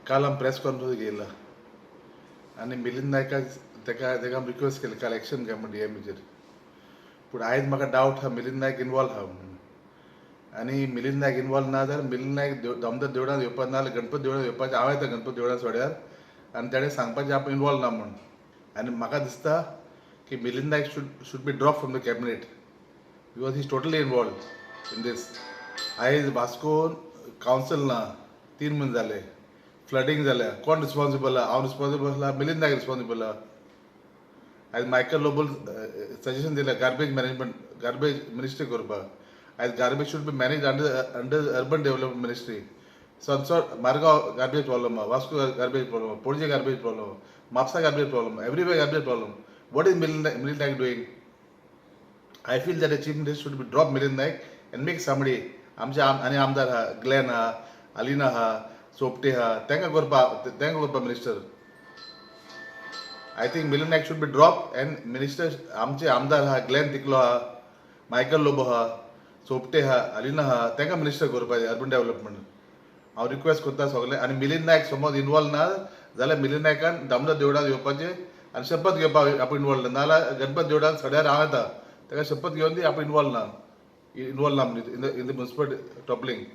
काल आमी press conference घेयला आनी मिलिंद नायकाक तेका तेका आमी रिक्वेस्ट केली काल एक्शन घे म्हण डीएमीचेर. पूण आयज म्हाका डावट आहा मिलिंद नायक इनवॉल्व आहा म्हणून. आनी मिलिंद नायक इनवॉल्व ना जाल्यार मिलिंद नायक दामोदर देवळान येवपा ना जाल्यार गणपती देवळान येवपाचें. हांव येता गणपती देवळान सड्यार आनी तेणें सांगपाचें आपूण इनवॉल्व ना म्हूण. आनी म्हाका दिसता की Milind Naik should be drop from the cabinet because he is totally involved in this. आयज वास्कोन कावन्सील ना, 3 म्हयने जाले, फ्लडींग जाल्या. कोण रिस्पॉन्सिबल आहा? हांव रिस्पॉन्सिबल आहा? मिलिंद नायक रिस्पॉन्सिबल आहा. आयज मायकल लोबोन सजेशन दिलें गार्बेज मॅनेजमेंट, गार्बेज मिनिस्ट्री करपाक. आयज garbage should be manage under urban development ministry. Sunset Margao garbage problem आहा, वास्को गार्बेज प्रॉब्लम आहा, पणजे गार्बेज प्रॉब्लम आहा, Mapusa garbage problem, everywhere garbage problem. What is Milind Naik doing? I feel that the chief minister should be drop Milind Naik and make somebody. आमचे आनी आमदार आहा, Glenn आहा, अलिना आहा, सोपटे आहा, तांकां करपा minister. I think Milind Naik should be drop and minister आमचे आमदार आहा, ग्लॅन तिकलो आहा, मायकल लोबो आहा, सोपटे आहा, अलिना आहा, तांकां मिनिस्टर करपाचें अर्बन डेव्हलपमेंट. हांव रिक्वेस्ट करता सगळे. आनी मिलिंद नायक समज इनवॉल्व ना जाल्यार मिलिंद नायकान दामोदर देवळान येवपाचें आनी शपथ घेवपाक आपूण इनवॉल्व ना. नाजाल्यार गणपत देवळान सड्यार हांव येता, ताका शपथ घेवन दी आपूण इनवॉल्व ना, इनवॉल्व ना in the municipal toppling.